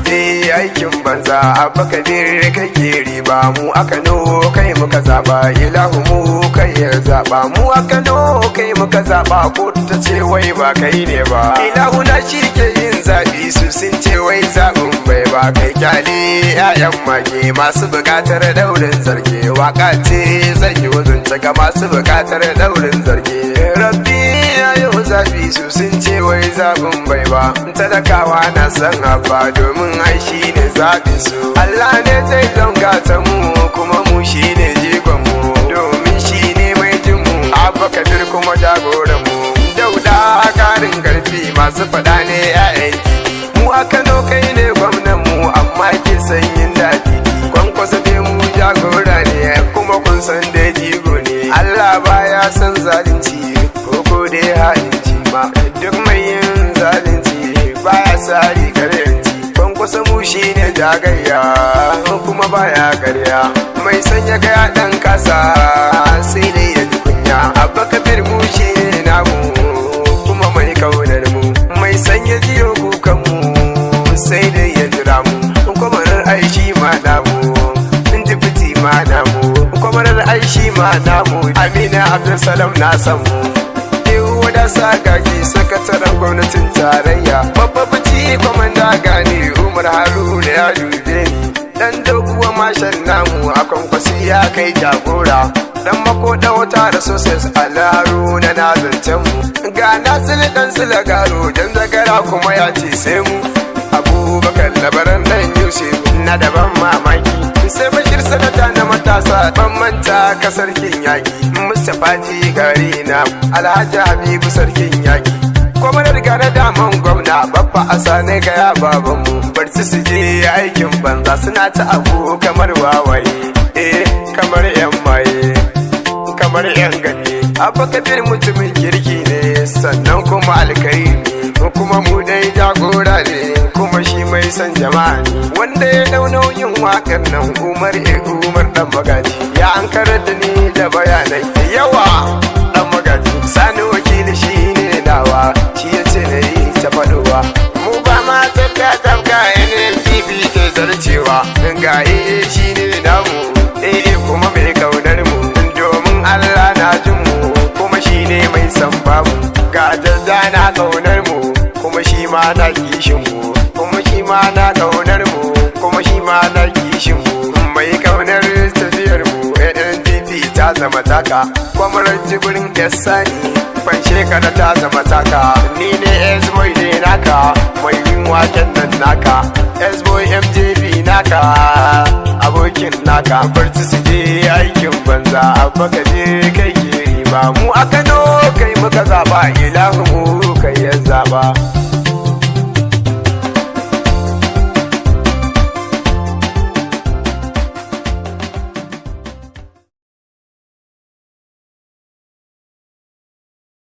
je aikin banza. Abba Kabir, kai ke riba. Mu a Kano kai muka zaba, ilahu mu kai ya zaba. Mu a Kano kai muka zaba, kotu ta ce wai ba kai ne ba. Ilahu na shi ke yin zabi, su sun ce wai zabin bai ba. Kai, kyale 'ya'yan mage masu bukatar daurin zarge. Waka ce zan yi wazunta ga masu bukatar daurin zarge. Rabbi ya yi zabi, su sun ce wai zabin bai ba. Talakawa na san Abba domin ai shi ne zabin su. Allah ne zai zangata mu, kuma mu shi ne jigon mu, domin shi ne mai jin mu. Abba Kabir kuma jagoran mu. Dauda karin karfi, masu faɗa ne 'ya'yan mu. A Kano kai ne gwamnan mu, amma ke sanyin daɗi. Kwankwasa dai mu jagora ne, kuma kun san dai jigo ne. Allah baya son zalunci ko dai ha'inci ma. Duk mai yin zalunci baya sa rigar yanci. Kwankwasa mu shi ne jagayya, kuma baya karya. Mai sanya ga dan kasa sai dai ya ji kunya. Abba Kabir mu shi ne namu, kuma mai kaunar mu. Mai sanya jiyo kukan mu sai dai ya jira mu. Kwamarar aishi ma namu, deputy ma namu, kwamarar aishi ma namu. Amina Abdulsalam na san mu. Wada sa gagi, sakataren gwamnatin tarayya. Babba bici kwamanda gani Umar Haruna ya dube ni. Dan doguwa mashan namu a Kwankwasi ya kai jagora. Dan makoda wata da soses ala Haruna na zancen mu. Ga Nasiru dan Silagaro dan zagara, kuma ya ce sai mu. Abubakar Labaran dan Yusuf na daban mamaki. Sai Bashir sanata na matasa, ban manta ka sarkin yaki. Mustapha ji gari na Alhaji Habibu sarkin yaki. Kwamanar gane daman gwamna babba a sane ga ya babanmu. Bar su su je aikin banza, suna ta abu kamar wawaye. Eh, kamar yan maye, kamar yan gani. Abba Kabir mutumin kirki ne, sannan kuma alkairi ne, kuma mu dai jagora ne, kuma shi mai son jama'a ne. Wanda ya dau nauyin wakar nan, Umar E Umar Dan Magaji, ya ankarar da ni da bayanai yawa. Dan Magaji Sani Wakili shi ne nawa, shi ya ce na yi ta faɗuwa. Mu ba ma tafka tafka, NNPP ke zarcewa. Ga AA shi ne namu, AA kuma mai kaunar mu, domin Allah na jin mu, kuma shi ne mai san bamu. Ga jadda na kaunar mu, kuma shi ma na kishin mu, kuma shi ma na kaunar mu, kuma shi ma na kishin mu. Mai kaunar tafiyar mu, NNPP ta zama taka. Kwamarar Jibrin Sani ban shekara ta zama taka. Ni ne S-boy ne naka, mai yin waken nan naka. S-boy MJB naka, abokin naka. Barci su je aikin banza. Abba ka je kai ke riba. Mu a Kano kai muka zaba, ilahu mu kai ya zaba.